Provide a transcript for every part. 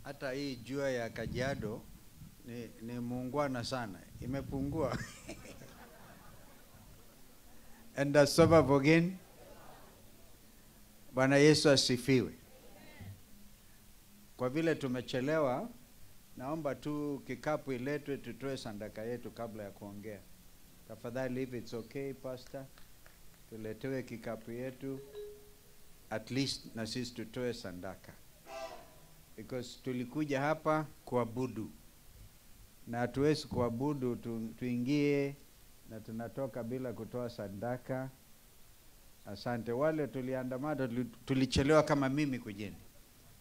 Hata hii jua ya Kajiado ni muungwana sana, imepungua. And again. Bwana Yesu asifiwe. Kwa vile tumechelewa, naomba tu kikapu iletwe tutoe sadaka yetu kabla ya kuongea. Tafadhali, if it's okay, Pastor, tuletewe kikapu yetu at least na sisi tutoe sadaka. Because tulikuja hapa kuabudu. Na hatuwezi kuabudu tuingie na tunatoka bila kutoa sadaka. Asante. Wale tuliandamana, tulichelewa kama mimi kujeni.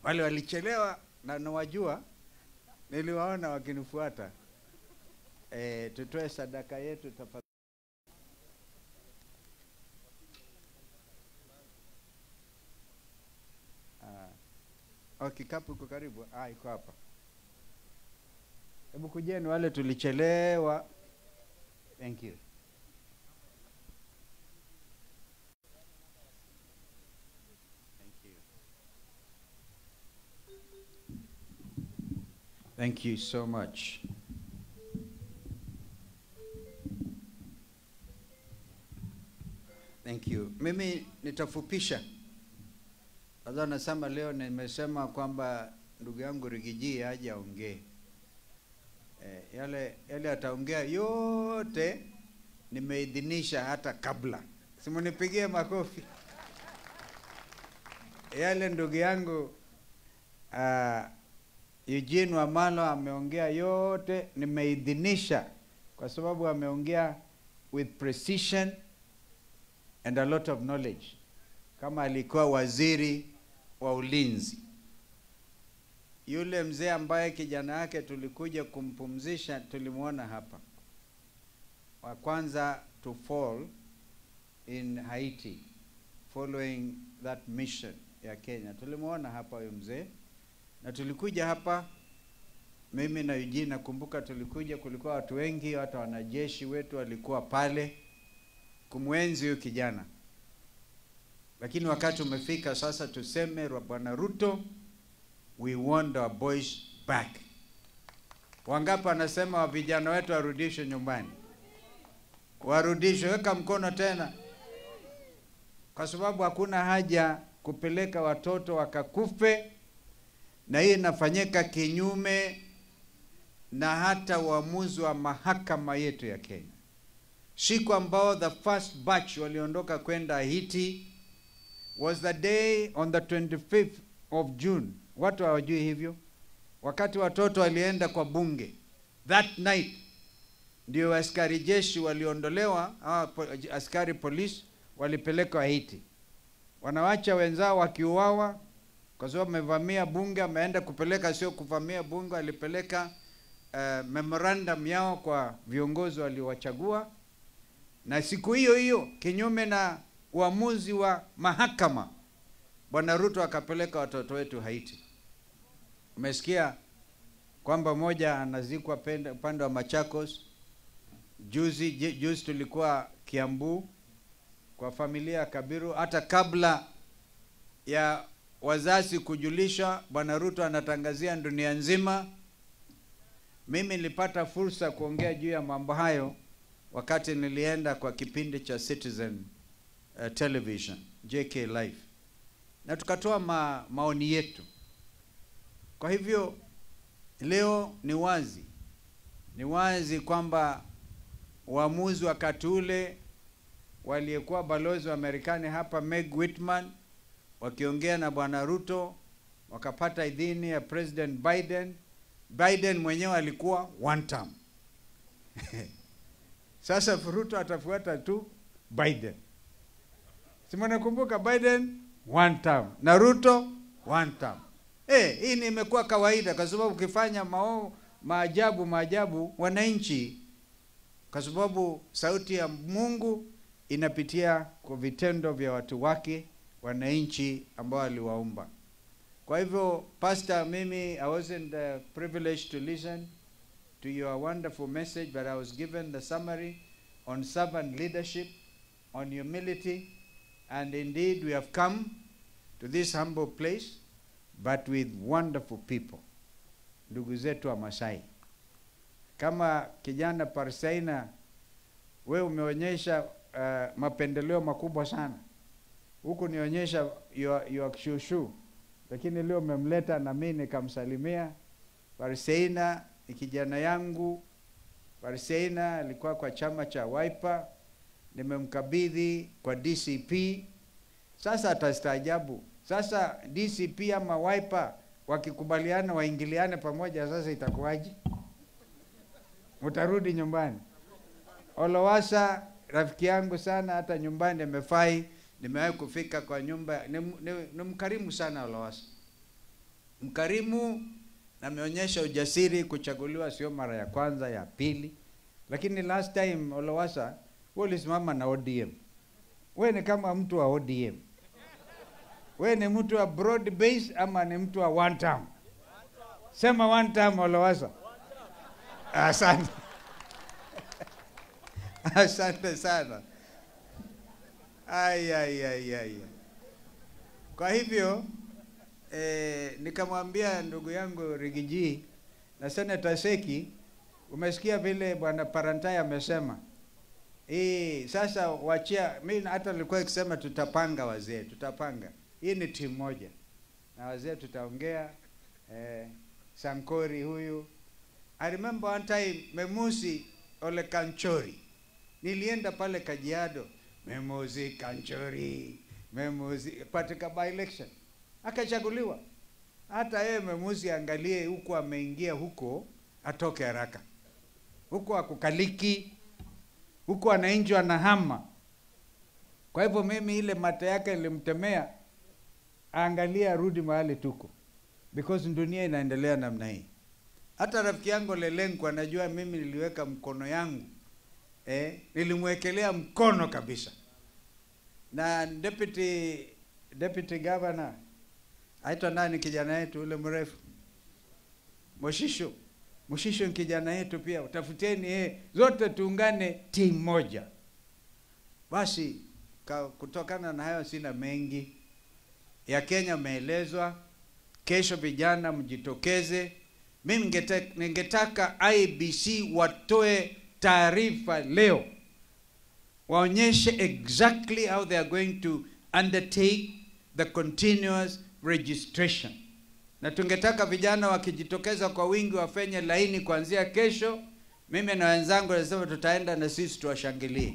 Wale walichelewa na nawajua, niliwaona wakinifuata. Tutoe sadaka yetu tafadhali. Kikapu iko karibu. Iko hapa. Hebu kujeni wale tulichelewa. Thank you. Thank you. Thank you so much. Thank you. Mimi nitafupisha. Sasa nasema leo nimesema kwamba ndugu yangu Rigiji aje aongee. Yale ataongea yote nimeidhinisha hata kabla. Simunipigie makofi. Yale ndugu yangu Eugene Wamalwa ameongea yote nimeidhinisha kwa sababu ameongea with precision and a lot of knowledge. Kama alikuwa waziri wa ulinzi. Yule mzee ambaye kijana yake tulikuja kumpumzisha tulimuona hapa. Wa kwanza to fall in Haiti following that mission ya Kenya. Tulimuona hapa huyo mzee. Na tulikuja hapa mimi na Eugene, nakumbuka tulikuja, kulikuwa watu wengi, hata wanajeshi wetu walikuwa pale kumwenzi huyo kijana. Lakini wakati umefika sasa tuseme Bwana Ruto, we want our boys back. Wangapi wanasema vijana wetu warudishwe nyumbani? Warudishwe, weka mkono tena. Kwa sababu hakuna haja kupeleka watoto wakakufe, na hii inafanyika kinyume na hata uamuzi wa mahakama yetu ya Kenya. Siku ambao the first batch waliondoka kwenda Haiti was the day on the 25th of June. Watu hawajui hivyo. Wakati watoto walienda kwa bunge, that night ndio askari jeshi waliondolewa, askari polisi walipelekwa Haiti. Wanawacha wenzao wakiuawa kwa sababu wamevamia bunge, ameenda kupeleka, sio kuvamia bunge, alipeleka memorandum yao kwa viongozi waliowachagua. Na siku hiyo hiyo kinyume na uamuzi wa mahakama, Bwana Ruto akapeleka watoto wetu Haiti. Umesikia kwamba moja anazikwa upande wa Machakos. Juzi tulikuwa Kiambu kwa familia ya Kabiru. Hata kabla ya wazazi kujulisha, Bwana Ruto anatangazia dunia nzima. Mimi nilipata fursa kuongea juu ya mambo hayo wakati nilienda kwa kipindi cha Citizen Television, JK Live. Na tukatoa maoni yetu. Kwa hivyo leo ni wazi. Ni wazi kwamba uamuzi wakati ule waliyekuwa balozi wa Marekani hapa Meg Whitman wakiongea na Bwana Ruto wakapata idhini ya President Biden. Biden mwenyewe alikuwa one term. Sasa Ruto atafuata tu Biden. Si mnakumbuka Biden one term na Ruto one term. Hii ni imekuwa kawaida kwa sababu ukifanya maajabu wananchi, kwa sababu sauti ya Mungu inapitia kwa vitendo vya watu wake, wananchi ambao aliwaumba. Kwa hivyo Pastor, mimi I wasn't privileged to listen to your wonderful message, but I was given the summary on servant leadership, on humility, and indeed we have come to this humble place, but with wonderful people. ndugu zetu wa Masai. Kama kijana Parseina, we umeonyesha mapendeleo makubwa sana. Huku nionyesha your shushu, lakini leo umemleta na mimi nikamsalimia. Parseina ni kijana yangu. Parseina alikuwa kwa chama cha Wiper, nimemkabidhi kwa DCP. Sasa atastaajabu. Sasa DCP ama Wiper wakikubaliana waingiliane pamoja, sasa itakuwaje? Utarudi nyumbani. Olowasa rafiki yangu sana, hata nyumbani amefai, nimewahi kufika kwa nyumba. Ni mkarimu sana Olowasa. Mkarimu na ameonyesha ujasiri kuchaguliwa, sio mara ya kwanza, ya pili. Lakini last time Olowasa, wewe ulisimama na ODM. Wewe ni kama mtu wa ODM. Wewe ni mtu wa broad base ama ni mtu wa one term? Sema one term, Olowasa. Asante. Asante sana. Ai, ai, ai, ai. Kwa hivyo nikamwambia ndugu yangu Rigiji na Senator Seki, umesikia vile bwana Parantai amesema. Sasa wachia, mimi hata nilikuwa nikisema tutapanga wazee, tutapanga. Hii ni timu moja. Na wazee tutaongea, Sankori huyu. I remember one time Memusi Ole Kanchori. Nilienda pale Kajiado, Memusi Kanchori, Memusi katika by election. Akachaguliwa. Hata yeye Memusi angalie huko ameingia huko, atoke haraka. Huko akukaliki, huko wananchi wanahama. Kwa hivyo mimi ile mate yake nilimtemea, angalia arudi mahali tuko. Because dunia inaendelea namna hii. Hata rafiki yangu Lelenko anajua mimi niliweka mkono yangu. Nilimwekelea mkono kabisa. Na deputy governor aitwa nani kijana yetu ule mrefu? Moshisho. Moshisho ni kijana yetu pia. Utafuteni zote tuungane timu moja. Basi kutokana na hayo sina mengi. Ya Kenya umeelezwa. Kesho vijana mjitokeze. Mimi ningetaka IBC watoe taarifa leo. Waonyeshe exactly how they are going to undertake the continuous registration. Na tungetaka vijana wakijitokeza kwa wingi wafanye laini kuanzia kesho. Mimi na wenzangu nasema tutaenda na sisi tuwashangilie.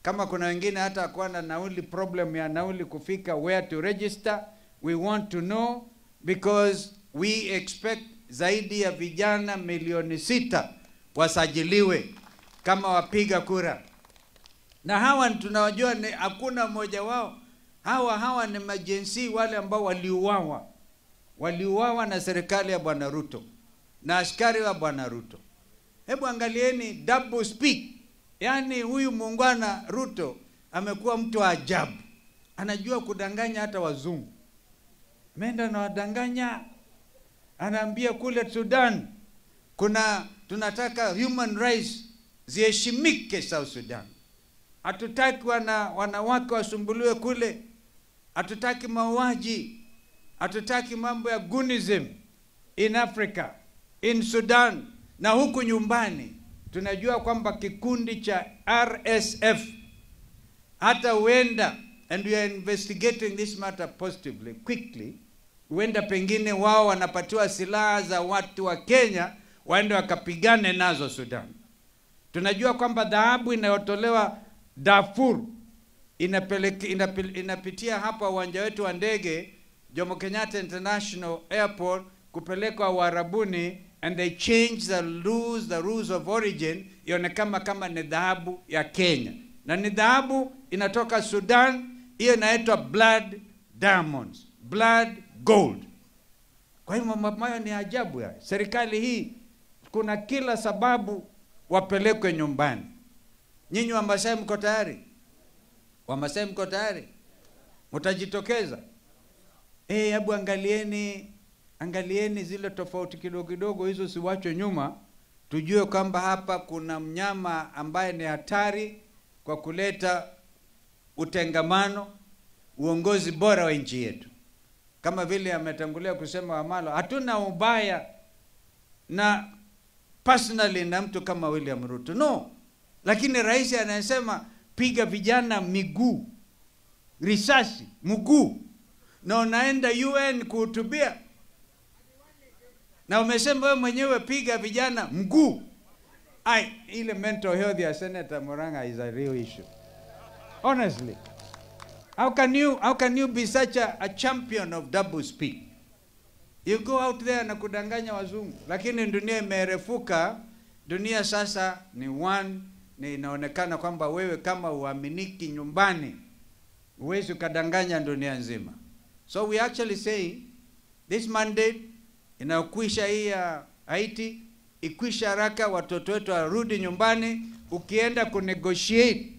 Kama kuna wengine hata kuwa na nauli, problem ya nauli kufika where to register, we want to know because we expect zaidi ya vijana 6 milioni wasajiliwe kama wapiga kura. Na hawa tunawajua ni hakuna mmoja wao. Hawa ni majensi wale ambao waliuawa. Waliuawa na serikali ya Bwana Ruto na askari wa Bwana Ruto. Hebu angalieni double speak. Yaani huyu muungwana Ruto amekuwa mtu wa ajabu. Anajua kudanganya hata wazungu. Ameenda na wadanganya. Anaambia kule Sudan kuna tunataka human rights ziheshimike South Sudan. Hatutaki wanawake wasumbuliwe kule. Hatutaki mauaji. Hatutaki mambo ya gunism in Africa, in Sudan. Na huku nyumbani tunajua kwamba kikundi cha RSF hata huenda, and we are investigating this matter positively quickly, huenda pengine wao wanapatiwa silaha za watu wa Kenya waende wakapigane nazo Sudan. Tunajua kwamba dhahabu inayotolewa Darfur inapitia hapa uwanja wetu wa ndege Jomo Kenyatta International Airport kupelekwa Uarabuni, and they change the rules of origin ionekana kama ni dhahabu ya Kenya, na ni dhahabu inatoka Sudan. Hiyo inaitwa blood diamonds, blood gold. Kwa hiyo mambo hayo ni ajabu ya serikali hii. Kuna kila sababu wapelekwe nyumbani. Nyinyi Wamasai mko tayari? Wamasai mko tayari? Mtajitokeza? Hebu angalieni zile tofauti kidogo kidogo hizo siwachwe nyuma. Tujue kwamba hapa kuna mnyama ambaye ni hatari kwa kuleta utengamano, uongozi bora wa nchi yetu. Kama vile ametangulia kusema Wamalwa, hatuna ubaya na personally na mtu kama William Ruto. No. Lakini rais anasema piga vijana miguu, risasi mguu, na unaenda UN kuhutubia, na umesema wewe mwenyewe piga vijana mguu. Ai, ile mental health ya Senator Murang'a is a real issue. Honestly. How can you be such a champion of double speak? You go out there na kudanganya wazungu. Lakini dunia imerefuka, dunia sasa ni one, ni inaonekana kwamba wewe kama uaminiki nyumbani, huwezi ukadanganya dunia nzima. So we actually say this mandate inayokwisha hii ya Haiti ikwisha haraka, watoto wetu warudi nyumbani. Ukienda kunegotiate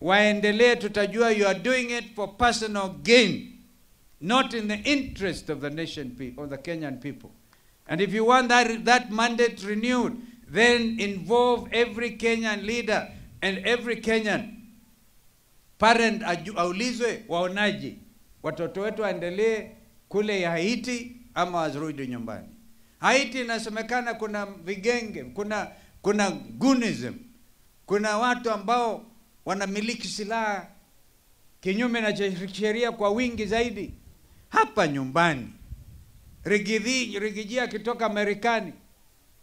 waendelee, tutajua you are doing it for personal gain, not in the interest of the nation of the Kenyan people. And if you want that mandate renewed, then involve every Kenyan leader and every Kenyan parent aulizwe, waonaje watoto wetu waendelee kule ya Haiti ama warudi nyumbani. Haiti inasemekana kuna vigenge, kuna gunism, kuna watu ambao wanamiliki silaha kinyume na sheria kwa wingi zaidi. Hapa nyumbani Riggy G akitoka Marekani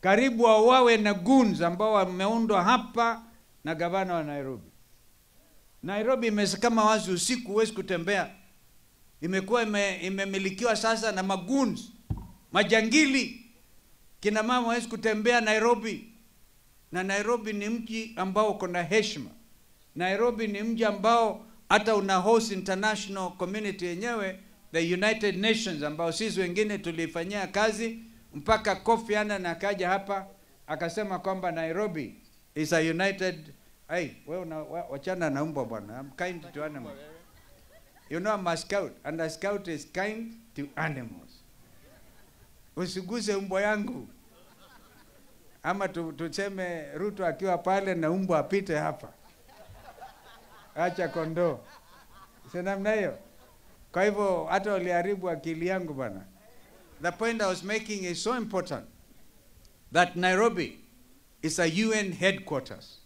karibu wawe na goons ambao wameundwa hapa na gavana wa Nairobi. Nairobi imesikama wazi, usiku huwezi kutembea. Imekuwa imemilikiwa sasa na magoons, majangili. Kina mama hawezi kutembea Nairobi. Na Nairobi ni mji ambao kuna heshima. Nairobi ni mji ambao hata una host international community yenyewe, the United Nations, ambao sisi wengine tulifanyia kazi mpaka Kofi Annan akaja hapa akasema kwamba Nairobi is a united. Hey, wewe una wachana na mbwa bwana. I'm kind to animals. You know I'm a scout, and a scout is kind to animals. Usiguse mbwa yangu. Ama tuseme Ruto akiwa pale na mbwa apite hapa. Acha kondoo. Si namna hiyo? Kwa hivyo hata uliharibu akili yangu bwana. The point I was making is so important that Nairobi is a UN headquarters.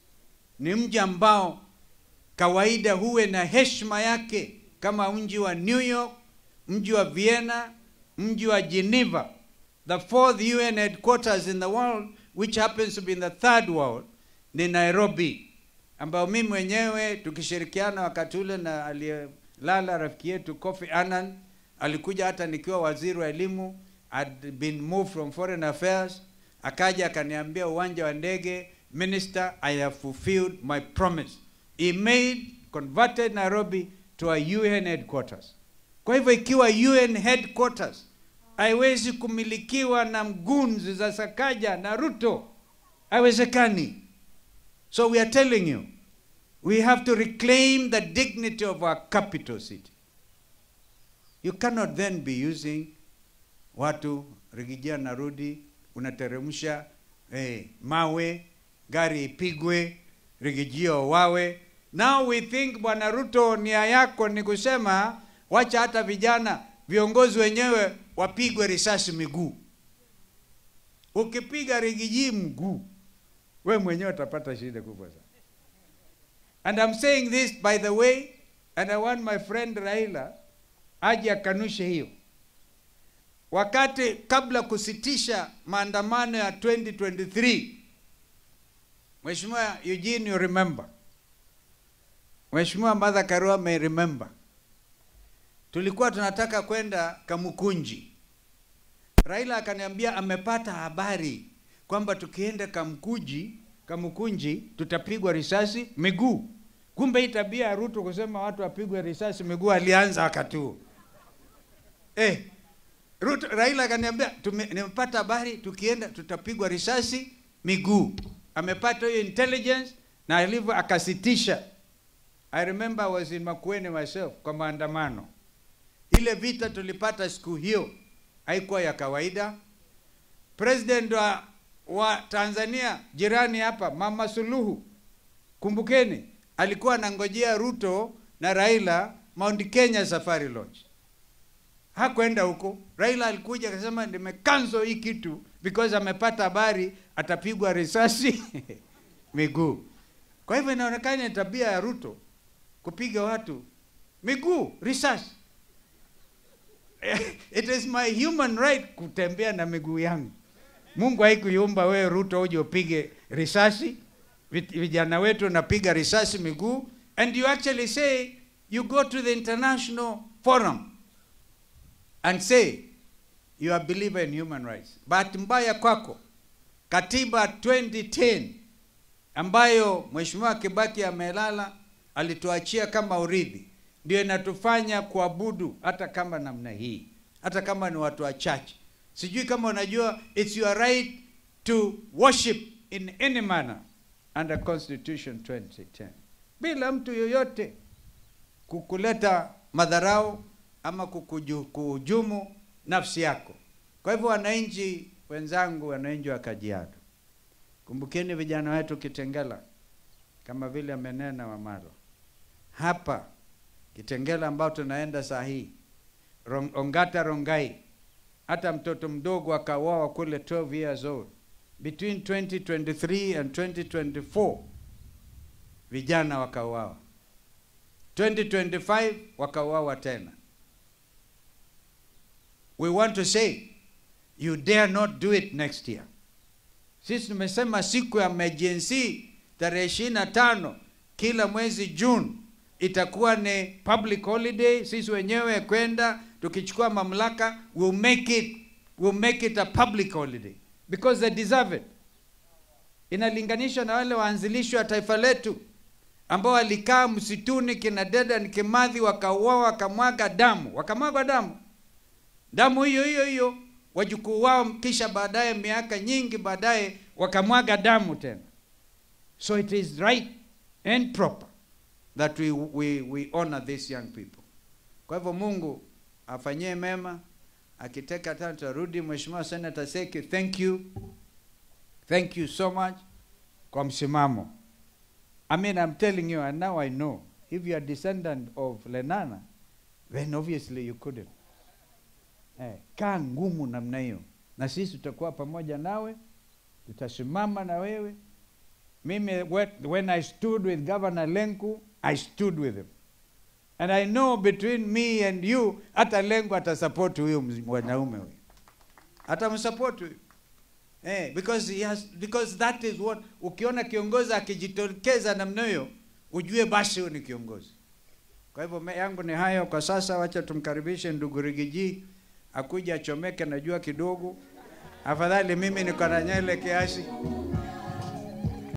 Ni mji ambao kawaida huwe na heshima yake kama mji wa New York, mji wa Vienna, mji wa Geneva. The fourth UN headquarters in the world, which happens to be in the third world, ni Nairobi, ambao mimi mwenyewe tukishirikiana wakati ule na aliyelala rafiki yetu Kofi Annan, alikuja hata nikiwa waziri wa elimu, had been moved from foreign affairs, akaja akaniambia uwanja wa ndege, Minister, I have fulfilled my promise. He converted Nairobi to a UN headquarters. Kwa hivyo ikiwa UN headquarters haiwezi kumilikiwa na mgunzi za Sakaja na Ruto, haiwezekani. So we are telling you, we have to reclaim the dignity of our capital city. You cannot then be using watu Riggy G narudi, unateremsha mawe, gari ipigwe, Riggy G wawe. Now we think Bwana Ruto nia yako ni kusema wacha hata vijana viongozi wenyewe wapigwe risasi miguu. Ukipiga Riggy G mguu, we mwenyewe utapata shida kubwa sana. And I'm saying this by the way, and I want my friend Raila aje akanushe hiyo. Wakati kabla kusitisha maandamano ya 2023, Mheshimiwa Eugene, you remember. Mheshimiwa Martha Karua may remember. Tulikuwa tunataka kwenda Kamukunji. Raila akaniambia amepata habari kwamba tukienda Kamukunji tutapigwa risasi miguu. Kumbe hii tabia ya Ruto kusema watu wapigwe risasi miguu alianza wakati huo. Ruto, Raila akaniambia nimepata habari tukienda tutapigwa risasi miguu. Amepata hiyo intelligence na alivyo akasitisha. I remember I was in Makueni myself kwa maandamano. Ile vita tulipata siku hiyo haikuwa ya kawaida. President wa Tanzania jirani hapa Mama Suluhu, kumbukeni, alikuwa anangojea Ruto na Raila Mount Kenya Safari Lodge. Hakwenda huko. Raila alikuja akasema nimecancel hii kitu because amepata habari atapigwa risasi miguu. Kwa hivyo inaonekana ni tabia ya Ruto kupiga watu miguu risasi. It is my human right kutembea na miguu yangu. Mungu haikuiumba wewe Ruto uje upige risasi. Vijana wetu napiga risasi miguu, and you actually say you go to the international forum and say you are believer in human rights. Bahati mbaya kwako, katiba 2010 ambayo Mheshimiwa Kibaki amelala alituachia kama urithi, ndio inatufanya kuabudu hata kama namna hii, hata kama ni watu wachache. Sijui kama unajua it's your right to worship in any manner under Constitution 2010, bila mtu yoyote kukuleta madharau ama kuhujumu nafsi yako. Kwa hivyo wananchi wenzangu, wananchi wa Kajiado, kumbukeni vijana wetu Kitengela, kama vile amenena Wamalwa hapa Kitengela ambao tunaenda saa hii, Ongata Rongai, hata mtoto mdogo akauawa kule 12 years old. Between 2023 and 2024 vijana wakauawa. 2025 wakauawa tena. We want to say you dare not do it next year. Sisi tumesema siku ya emergency tarehe 25 kila mwezi June itakuwa ni public holiday. Sisi wenyewe kwenda tukichukua mamlaka, we'll make it a public holiday because they deserve it. Inalinganisha na wale waanzilishi wa taifa letu ambao walikaa msituni kina Dedan Kimathi, wakauawa, wakamwaga damu, wakamwaga damu. Damu hiyo hiyo hiyo wajukuu wao, kisha baadaye miaka nyingi baadaye wakamwaga damu tena. So it is right and proper that we honor these young people. Kwa hivyo Mungu afanyie mema. Akiteka tano tarudi. Mheshimiwa Senator Seki, thank you. Thank you so much kwa msimamo. I mean, I'm telling you, and now I know, if you are descendant of Lenana, then obviously you couldn't. Kaa ngumu namna hiyo. Na sisi tutakuwa pamoja nawe, tutasimama na wewe. Mimi, when I stood with Governor Lenku, I stood with him. And I know between me and you, hata Lenku atasupport huyu mwanaume huyu. Atamsupport huyu. Because that is what, ukiona kiongozi akijitokeza namna hiyo, ujue basi huyu ni kiongozi. Kwa hivyo yangu ni hayo kwa sasa. Wacha tumkaribishe ndugu Rigiji akuja achomeke, najua kidogo. Afadhali mimi niko na nywele kiasi.